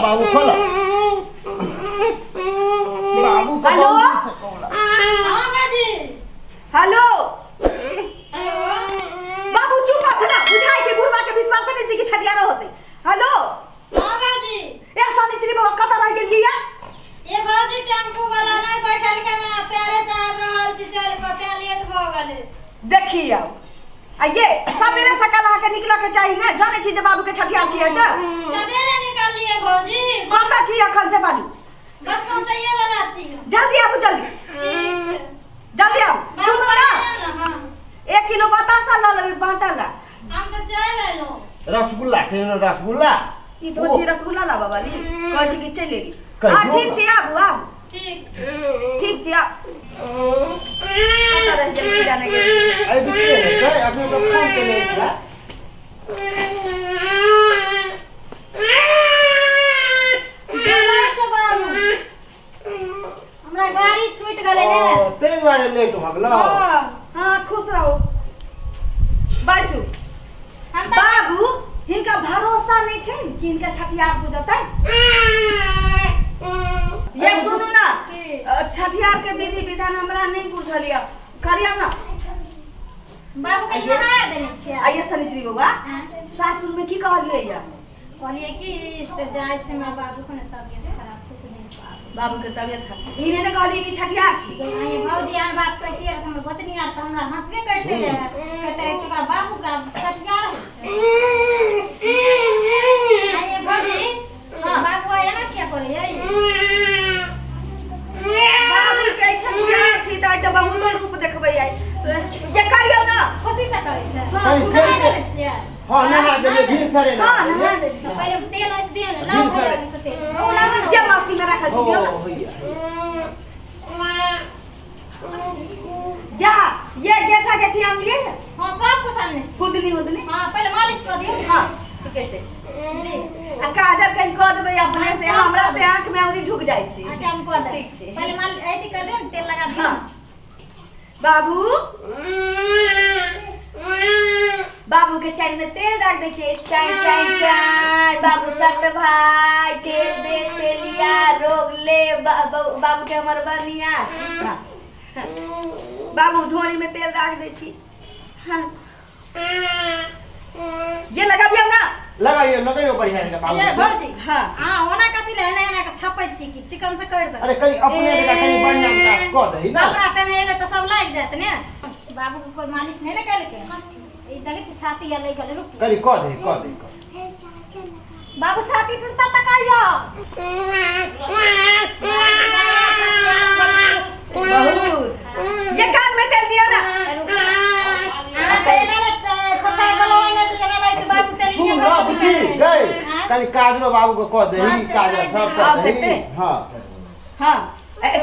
बाबू खोला बाबू। हेलो हां बाजी। हेलो बाबू चुप रह ना, बुझाई छै बुढ़वा के विश्वास नै छै कि छठियार होतै। हेलो हां बाजी। ए सनिचरी बाबा कत रह गेलियै या? ए बाजी टेम्पू वाला नै बैठल के ना पैरे से आब रहल छी, चल के ते लेट भ गेलै। देखियौ आ ये सबेरे सकाल अहाँ के निकल के चाही ने, जानै छी जे बाबू के छठियार छियै त सबेरे निकलिए भौजी। कत छी अखन से बाजू? बस पहुंचैए वाला छी। जल्दी आबू, जल्दी ठीक छै जल्दी आबू। सुनू ना, हां 1 किलो बतासा ल लेबै बांटल ला। हम त चल एलौ। रसगुल्ला केहन रसगुल्ला? ई तो छी रसगुल्ला लाबा वाली कहै छी कि चलि एली। हां ठीक छै आबू आबू। ठीक ठीक छै आबू। कत रह गेल की जाने गेल। अरे बिके छै अखन तो फोन केने छला। हमरा गाड़ी छूट गेलै ने तै दुआरे लेट भ गेलौ। हां खुश रहो बाजू। बाबू हिनका भरोसा नहीं छै कि हिनका छठियार पूजतै। ये सुनू ना, छठियार के विधि विधान हमरा नहीं बुझल या, करिया ना बाबू के नहार देने छियै। आइए सनिचरी बौआ, सासुर में की कहलियै या? कहलियै कि से जाय छै हमरा बाबू के तबियत खराब छै से नहीं पाबू। बाबू के तबियत खराब ई ने कहलियै कि छठियार छी। आइए भौजी आर बात कहतियै त हमर गोतनी आर त हमरा हंसबे करते रहे, कहते रहे कि ओकरा बाबू का छठियार होइ छै। आइए भौजी हां बाबू आया ना किया करे है? बाबू के छठियार छी त त बहुत रूप देखबै आइ। ये करियौ ना खुशी से करै छै। हां छियै। हां नहा देबै भिन सरे। हां नहा देबै पहिले तेल ओस दियौ ने, लाउ से तेल ओ लाउ ना। ये माछी में राखल छी दियौ ना। जा ये गेठा गेठी आन लिए? हां सब कुछ आनने छी। फुदनी उदनी? हां पहिले मालिश कर दियौ। हां ठीके छै। आ काजर कनि क देबै अपने से, हमरा से आंख में औरी ढुक जाइ छै। अच्छा हम क देब। ठीक छै पहिले मालिश ऐती कर दियौ ने, तेल लगा दियौ। हां बाबू बाबू के चाय में तेल रख दे छै। चाय चाय चाय बाबू सत भाई तेल दे तेलिया रोग ले बाबू के हमर बनिया। बाबू ढोरी में तेल रख दे छी। हां ये लगाबियौ ना। लगाइयो लगाइयो बढ़िया से बाबू। ये भौजी हां हां ओना कथि ले एना एना के छपै छी कि चिकन से कर दे। अरे कनी अपने जगह कनी बढ़िया से क दही ना। कपड़ा पहिनेबै त सब लागि जात ने। बाबू के कोई मालिश नहीं ने केलकै। ई देखै छी छाती या लागि गेलै। रुक कनी क दे क दे बाबू छाती टूटता तकाइयो। बहुत ये कान में तेल दियो ना। सुन ना बुझी गई कनी काजरो बाबू के क दही, काजर सब क दही। हां हां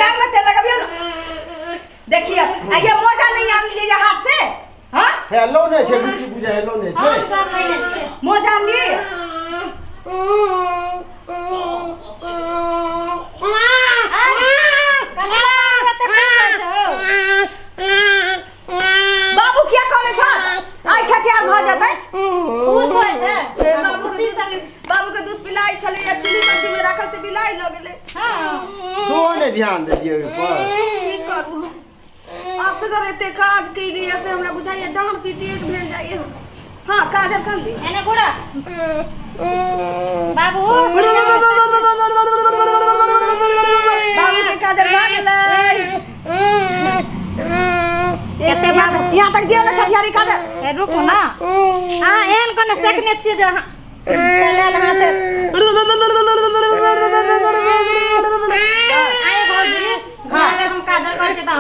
कान में तेल लगाबियो ना। देखिए ये मोजा नहीं आन लिए हाथ से। हां हेलो ने छै बुची पूजा हेलो ने छै। हां सब लेने छै मोजा लिए। बाबू क्या करे छ? आई छठियार भ जतै। खुश होय छै बाबू। बाबू के दूध पिलाई छलै या चूल्ही मछी में राखल से बिलाई ल गेलै। हां तो ने ध्यान दे दियो पर। की करू असगर एते काज केलिए से हमरा बुझाइए डांड पीटी एक भेल जाइए। हां काजर कर ली एने घोड़ा बाबू बाबू के काजर भ गेलै। एते यहाँ तक दियो ना छठियारी काजर। ए रुकू ना। हां एहन कोने सेकने छियै जे अहाँ चलल हाथ। आइ भौजी घर हम काजर करै छियै त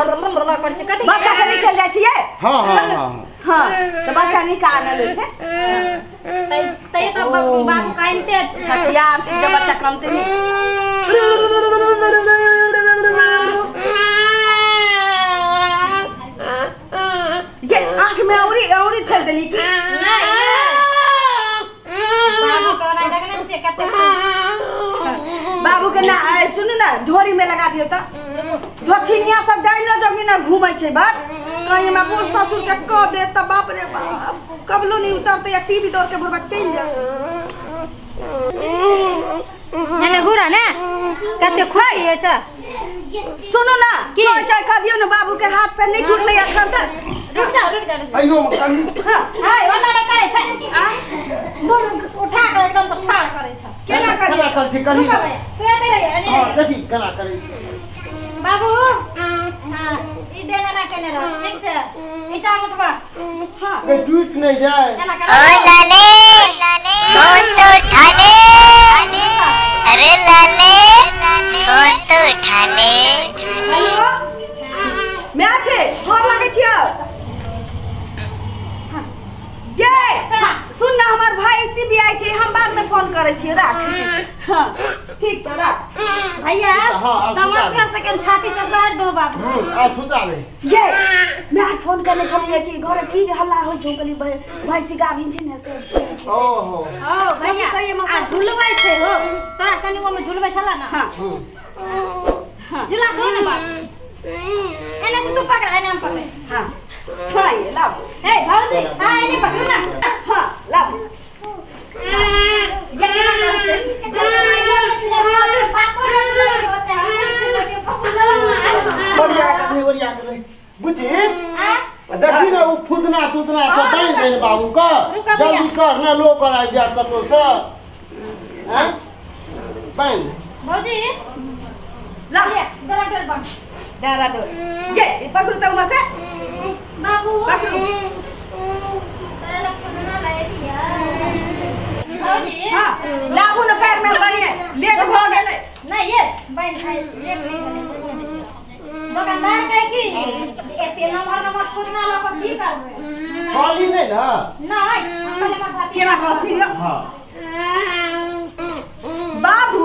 करै छियै कथि बच्चा के निकल जाइ छियै। हां हां हां हां त बच्चा निकालल छै तै त बाबू कानते छै। छठियार छी त बच्चा कानते नहीं। ये आंख में औरी औरी ठेल देली की नहीं बाबू कोना देखने छियै कते बाबू के ना। सुनू ना ढोरी में लगा दियो त धोछिनिया सब डाइनो जोगी ना घूमै छै बात। कहीं हमरा बूढ़ ससुर के कह दे त बाप रे बाप कबलो नहीं उतरते या टीवी दौड़ के भरवा चलि जाते। एने कते खुशी होइ छै। सुनू ना, चोय चोय कह दियौ ने बाबू के हाथ पे नहीं टूटलै अखन तक। रुक जा रुक जा। अइयो म कनी हां हाय ओना नै करै छै। आ दूर उठा के एकदम से ठाड़ करै छै। केना करी केना करै छै कनी? तू एते रहिए एने। हां देखी केना करै छै बाबू। हां ई डेना ना केने रह, ठीक छै? ईटा उठबा। हां के टूट नहीं जाए। केना ओ लाले फोन तो उठा ले, अरे लाले फोन तो उठा ले। हेलो मैं छै घर लागै छियौ ये। सुन ना, हमर भाई सीबीआई छै, हम बाद में फोन करै छियै, राख। हां ठीक छै, राख भैया। नमस्कार सकेन छाती से सार दो बाबू। आ सुता ले ये। मैं आज फोन करने छलियै कि घर की हल्ला होइ छौ, कहली भाई सिगार छै ने से। ओहो ओ भैया आ झुलबै छै हो, तोरा कनी ओमे झुलबै छला ना। हां हां झुला दो ना बाबू। एने से तू पकड़, एने हम पकड़ै। हां हां ये लाओ। ए भौजी हां एने पकड़ू ना। हां लाओ। ये केना करै छै? ओरिया के दे, ओरिया के दे बुझी। देखी ना उ फुदना तुदना सब बांध दे बाबू का, जल्दी कर ना लोग आबि जात कतौ से। हैं बांध भौजी ला डरा डर बांध, डरा डर। ये पकड़ू त उमा से बाबू पकड़ू। तोरा फुदना लाए दिया भौजी। हां लाबू न पैर में बनिए लेट भ गेलै। नहीं ये बन है लेट नहीं भेलै। दुकानदार कहे कि एते नंबर नंबर फुदना लऽ कऽ की करबै? खाली नहीं ना। नहीं हम पहिले हमर भाभी केना कहथिन। हां बाबू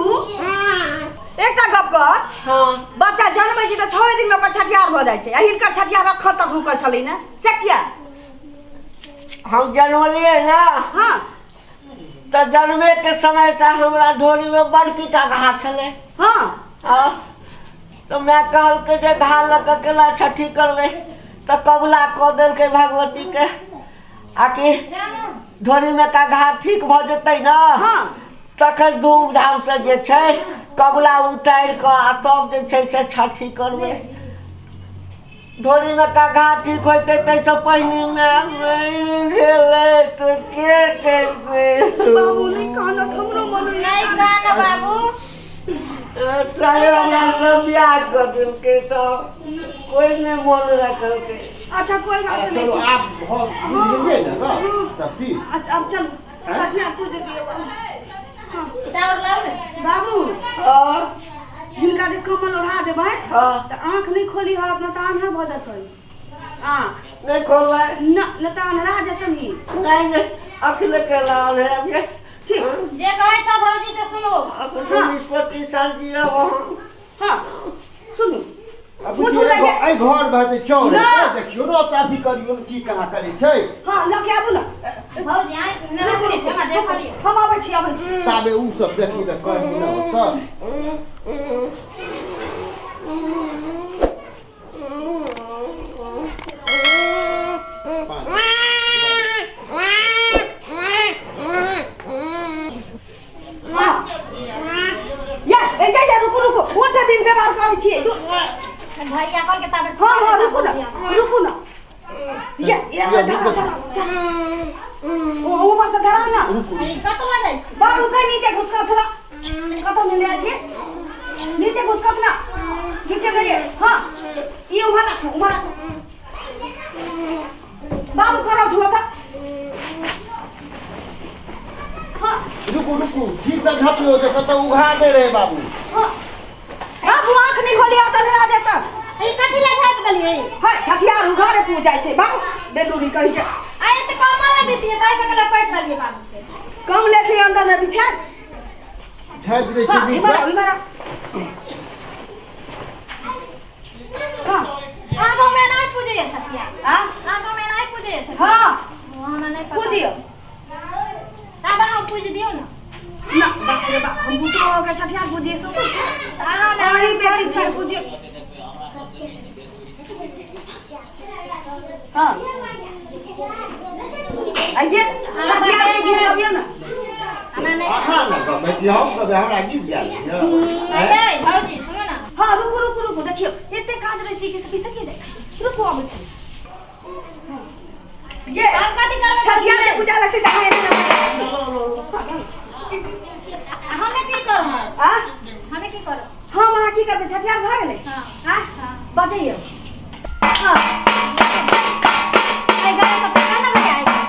एकटा गप कर। हां बच्चा जन्मै छै त 6 दिन में ओकर छठियार भ जाइ छै, आ हिनकर छठियार अखन तक रुकल छलै ने, से किया? हम जनमलियै ना। हां त जन्मे के समय से हमरा ढोरी में बड़की टा घा छलै। हां हां तो मैं कहलकै जे घा लऽ कऽ केना छठी करबै, त कबुला कऽ देलकै भगवती के, आकि ढोरी में का घा ठीक भऽ जेतै ना। हां तखन धूमधाम से जे छै कबुला उतारि कऽ आ तब जे छै से छठी करबै। ढोरी में का घा ठीक होइतै ताहिसँ पहिने माय मरि गेलै तऽ के करतै? बाबू नहीं कानत, हमरो मन नहीं कान बाबू। तारे हमरा सब बियाह कऽ देलकै तऽ कोइ नहि मन रखलकै। अच्छा कोई बात नहीं। चलो आप बहुत बुझ गेलियै ना सब ठीक। अच्छा अब चलू छठियार पूज दियौ। हां चाउर लाउ ने बाबू। हां हिनका जे कमल ओढ़ा देबै हां त आंख नहीं खोली हत न त आन्हर भ जेतै। आंख नहीं खोलबै न न त अन्हरा जेतन ही। नहीं नहीं अखने केला अन्हरा भी ठीक जे कहै छ भौजी से सुनो। अखन 20-25 साल जिया वहां। हां सुनू उठू लगे एहि घर भते चौर है देखियो न अथी करियो न की कहाँ करै छै। हां ल के आबू न भौजी। आइ न रुकू हमरा देखलिए हम आबै छी आबै छी। ताबे उ सब देखी ल करी न होत। या ए जा रुकू रुकू उठ बिन व्यवहार करै छी भैया कर के ताबे। हां हां रुकू न रुकू न। ये ये धरा धरा ओ ऊपर से धरा ना। अरे कतौ जाइ छी बाबू के नीचे घुसका थोड़ा कतौ नहीं ले छी नीचे घुसकत ना नीचे गए। हां ई उहा रखो उहा रखो बाबू करो झुआ था। हां रुकू रुकू ठीक से झपियो जे कतौ उघा दे रहे बाबू। हां बाबू आंख नहीं खोली आता ना जेता। ई कथि ला झाप देलियै? हां छठियार उघारे पूजाय छै बाबू बेलूरी कहि के। आइ त कमला देतियै ताइ पर कला पैट देलियै बाबू के। कम ले छै अंदर में बिछा झापि दै छै बीच इमहर इमहर। हां आगो में नहीं पूजै छठियार। हां आगो में नहीं पूजै छठियार। हां हमरा नहीं पता। पूजियो तब अहाँ पूज दियौ ना। ना बाप रे बाप हम बुतो के छठियार पूजिए ससुर अहाँ अहीं बेटी छियै पूजियो। हां आइए छठियार के गीत गबियौ ना। अहाँ ने गबै कि हम गबै, हमरा गीत गायल होइए। भौजी सुनू ना। हां रुकू रुकू रुकू, देखियौ एते काज रहै छै कि से बिसरि जाइ छी। रुकू आबै छी। ये हम कथी करबै? छठियार के पूजा लगतै तऽ अहाँ एना हमे की करब? आ हमे की करब? हम अहाँ की करबै? छठियार भऽ गेलै। हां हां बजैयौ। हां आई गाना सब गाना बजाय बाबू।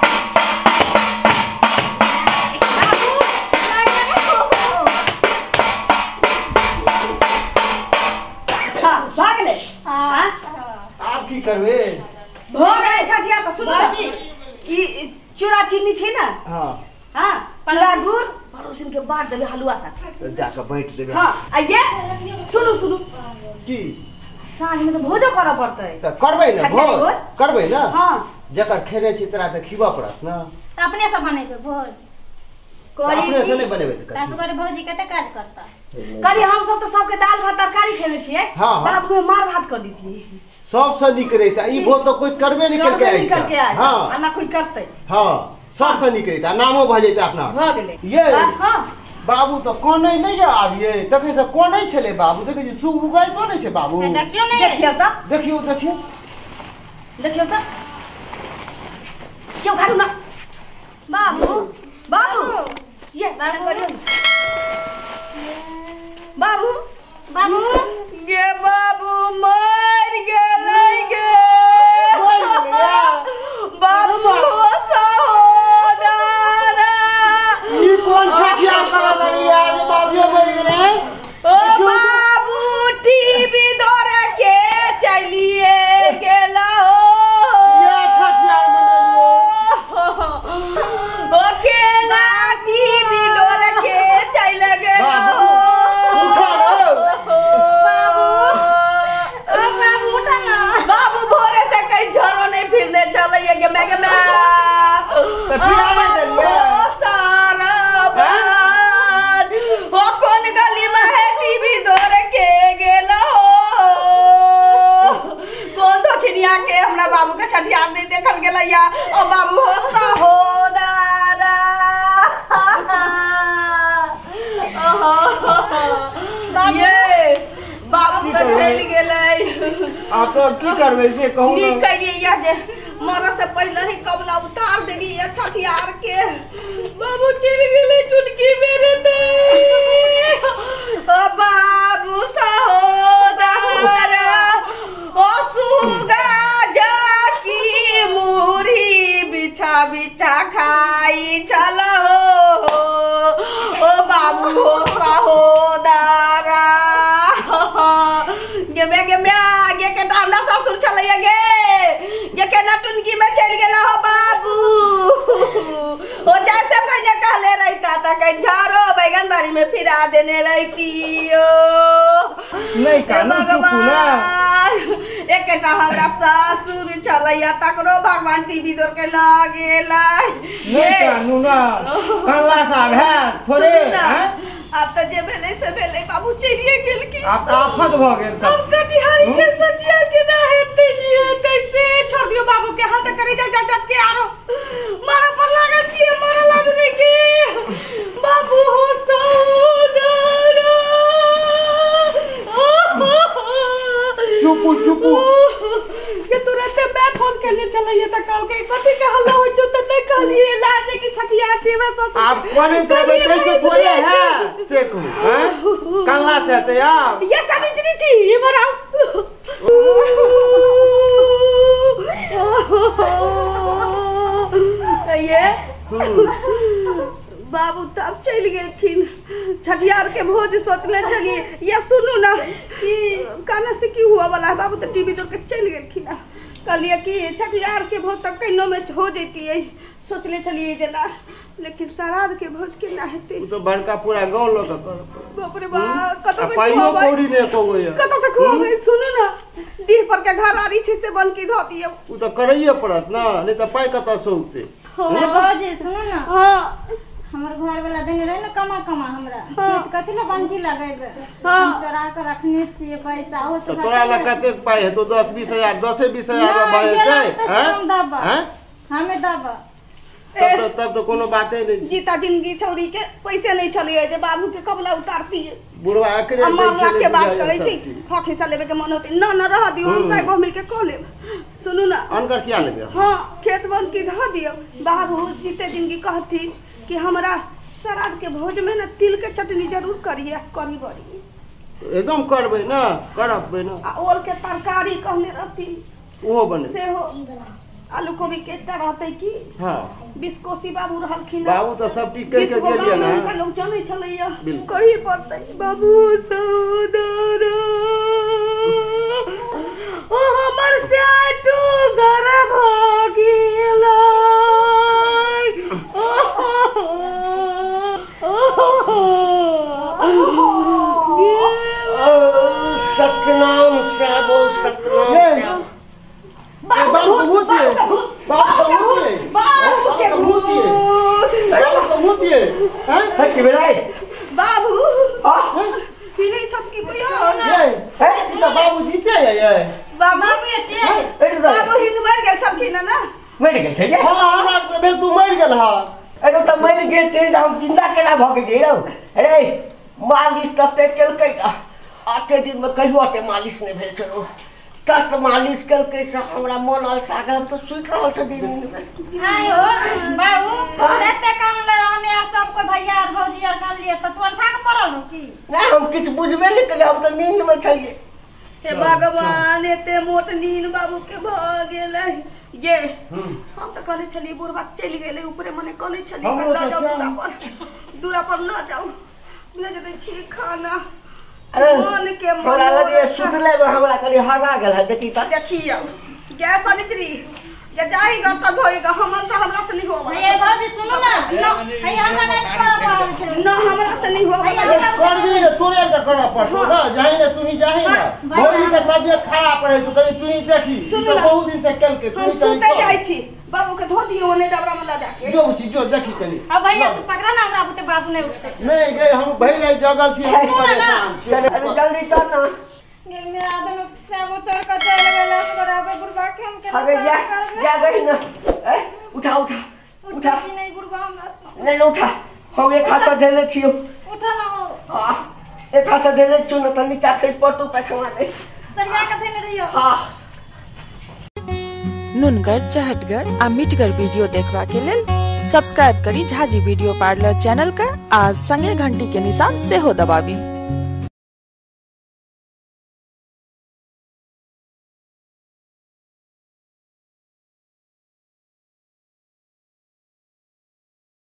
हां भऽ गेलै। हां आब की करबै? भऽ गेलै छठियार तऽ सुनू भौजी। ई चूड़ा चीनी छै ने। हां हां चूड़ा गुड़ पड़ोसिन के बांट देबै हलुआ साथे, तऽ जाकऽ बाँटि देबै। हां आ ये सुनू सुनू, की साँझ में तऽ भोजो करऽ पड़तै। तऽ करबै ने छठियार भोज? भोज? करबै ने। हां जकर खेने छी तोरा तऽ खिबऽ पड़त ने। तऽ अपने से बनेबै भोज? करी अपने से नहि बनेबै तऽ कथी? असगरे भौजी कते काज करता? करी हम सब तऽ सबके दाल भात तरकारी खेने छियै। हाँ, हाँ। बाबू में मार भात कऽ दितियै। सबसँ नीक रहितै ई भोज, तऽ कोइ करबे नहि केलकै करबे आइ नहि तक। करके आइ हाँ आ ना कोइ करतै। हाँ सबसँ नीक रहितै, नामो भऽ जैतै अपना। भऽ गेलै। ये हाँ बाबू तऽ कनै नहि यऽ आब ये, तखन से कनै छलै बाबू। देखै छी सुगबुगाइ कनै छै बाबू। देखियौ ने। देखियौ तऽ, देखियौ देखियौ देखियौ तऽ क्यों खालू ना बाबू। बाबू ये बाबू। बाबू बाबू गे बाबू मर गेलै गे। मरि गेलैया? बाबू हो सहोदरा, ई कोन छठियार करऽ लगलियै जे बाबूए मरि गेलै? ओ बाबू टीवी दौड़ के चलिए गेला हो। ये छठियार मनेलियै। ओ केना टीवी दौड़ के चलि गेला बाबू, हो। उठा रौ। बाबू बाबू उठा ना। बाबू भोरे से कहीं झरो नहीं फिरने चलैया गे मैं गे मैं। तऽ फिरा नहि देलियै? सारा बात ओ कोन गली में है टीवी दौड़ के गेल हो। कोन दक्षिणिया के हमरा बाबू के छठियार नहीं देखल गेलैया। ओ बाबू हो सहोदरा। ये बाबू की तऽ करबै? चलि गेलै। आब तऽ की करबै से कहू नीक ने। कलियै या जे मरऽ से पहिले ही कबला उतार देलियै छठियार के। बाबू चलि गेलै टुटकी मेरे दे। ओ बाबू सहोदरा, ओ सुगा जाकी मुरी बिछा बिछा खाई चल हो। ओ बाबू हो सहोदरा, गे गे गे के हमरा ससुर छलैया गे, गे केना टुनकी में चलि गेला हो बाबू। ओ जैसे पहिने कहले रहिता तऽ कहीं झाड़ो बैगन बाड़ी में फिरा देने रहिती। ओ नहि कानू, चुप ना। भगवान, एकेटा हमरा ससुर छलैया तकरो भगवान टीवी दौड़ के लऽ गेलै। नहि कानू ना, कानला से आब हैत थोड़े? सुनू ना, आँय? आब तऽ जे भेलै से भेलै, बाबू चलिए गेलखिन। आब तऽ आफत भऽ गेल हम सब। कटिहारी के सजिया के ना हेतै नी हेतै से छोड़ दियौ बाबू के हाथ करे जा जा जा के आरो मारा पर लागल छियै मरल आदमी के। बाबू हो सहोदरा। चुपू चुपू। के तुरंते मैं फोन करने चलैया तऽ कहलकै कथी के हल्ला होइ छौ, तऽ नहि कहलियै लाज कि छठियार छियै ससुर। आब कनैत रहबै तैसे थोड़े है से कहू? आँय? कानला से हेतै आब? ये सनिचरी छी इमहर आउ। ये बाबू तब चलि गेलखिन। छठियार के भोज सोचले छलियै। ये सुनू ना, काना से की हुआ वाला है, बाबू तऽ टीवी जोड़ के चलि गेलखिन। कहलियै कि छठियार के भोज तऽ केनो में हो जैतियै, सोचले छलियै जेना, लेकिन श्राद्ध के भोज केना हेतै? ओ तऽ बड़का पूरा गाँव लऽ कऽ करऽ पड़त। बाप रे बाप, कतऽ आ से पाइयो खुआबै? कौड़ी नहि एको यऽ। कतऽ से खुआबै? सुनू ना, डीह पर के घर आरी छै से बनकी धऽ दियौ। ओ तऽ करैए पड़त ने, नहि तऽ पाइ कतऽ से औतै? भौजी सुनू ना। हाँ हमर घर वाला देने रहे ने कमा कमा हमरा खेत, कथी ले बंकी लगेबै? हाँ। हम चोरा के रखने छियै पैसा ओ। तऽ तोरा लग कतेक पाइ हेतौ? 10-20 हजार, 10-20 हजार मे भऽ नहि, जेतै? गेला तऽ आँय? हम देबै। आँय? हमे देबै। तब तब तो कोनो बाते नहीं। जीता जिंदगी छौरी के पैसे नहीं छलिए जे बाबू के कबला उतारती बुढ़वा एकरे मामला के बात करै छी। हक हिस्सा लेबे के मन होते न न रह दियो, हम साहेब मिल के कह लेब। सुनू ना अनकर किया लेबे? हां खेत बन की धऽ दियो। बाबू जीते जिंदगी कहती कि हमरा श्राद्ध के भोज में न तिल के चटनी जरूर करिए, करी बड़ी एकदम करबै ना, करबै ना। आ ओल के तरकारी कहने रहती ओहो बने सेहो आलू गोभी के एकटा रहते की। हां बिस्कोसी बाबू रहलखिन, बाबू तो सब ठीक कह के गेलिए ना, हुनका लोग जानै छलैया करही पड़तै। बाबू सहोदर ओ हमर स्याटू घर भ गेलै। सतनाम साहब सतनाम साहब। बाबू भूत ये, बाबू बाबू के भूत ये, बाबू भूत ये हैं है की भेलै बाबू? हां पीने छत की कोई और ये है ई त बाबू जीते है ये बाबू बाबू हिन मर गेल छलखिन ना? मर गेल छै। हां हमरा त भेल तू मर गेल। हां अरे त मर गेल ते हम जिंदा केना भ गेलियै रौ? अरे मालिश तते केलकै आते दिन में कहियो अते मालिश नहीं भेल छलो, तत मालिश केलकै से हमरा मन अलसा गेल, हम तो सुति रहल छ दिन में। हाय हो बाबू एते काम ले हम यार सब कोई भैया और भौजी यार काम लिए त तू अंठा के पड़ल हो की? ना हम किछ बुझबे नहीं केलियै, हम तो नींद में छलियै। हे भगवान एते मोट नींद बाबू के भ गेलै ये। हम त कहने छलियै बुढ़वा चलि गेलै ऊपरे, मने कहने छलियै न जाउ दूरा पर, दूरा पर न जाउ, भेज दै छी खाना। अरे के हमरा लगे सुतले में हमरा कनी हगा गेल है, देखी त देखियो गैस अनिचरी ये जाही घर त धोएगा हम त हमरा से नहीं होवा। ए भौजी सुनू ना, है हमरा नहीं करऽ पड़ल छै ना, हमरा से नहीं होवा। करबी ने तोरे के करऽ पड़तो ना, जाही ने तू ही जाही ना, भौजी के तबियत खराब रहे तो कनी तू ही देखी। तो बहुत दिन से केलके हम सुते जाय छी, बाबू के धो दियो ओने डबरा में ल जाके। जो छी जो देखी तनी। अब भैया तू पकड़ा ना हमरा बुते बाबू नहीं उठते। नहीं गए हम भई रही जगल छी, हम परेशान छी। अरे जल्दी कर ना गे मेरा आदमी सब उतर के चल गेल बराबर बुढ़वा के हम केना अरे जा जा गई ना। ए उठा उठा उठा की नहीं बुढ़वा हमरा से नहीं उठा, हम एक हाथ से धैले छियो। उठा ना हो। हां एक हाथ से धैले छियो ना त नीचा खसि पड़तौ पैखाना में। सरिया के धैले रहियो। हां नुनगर चहटगर आ मिठगर वीडियो देखबा के लेल सब्सक्राइब करी झाजी वीडियो पार्लर चैनल का आ संगे घंटी के निशान सेहो दबाबी।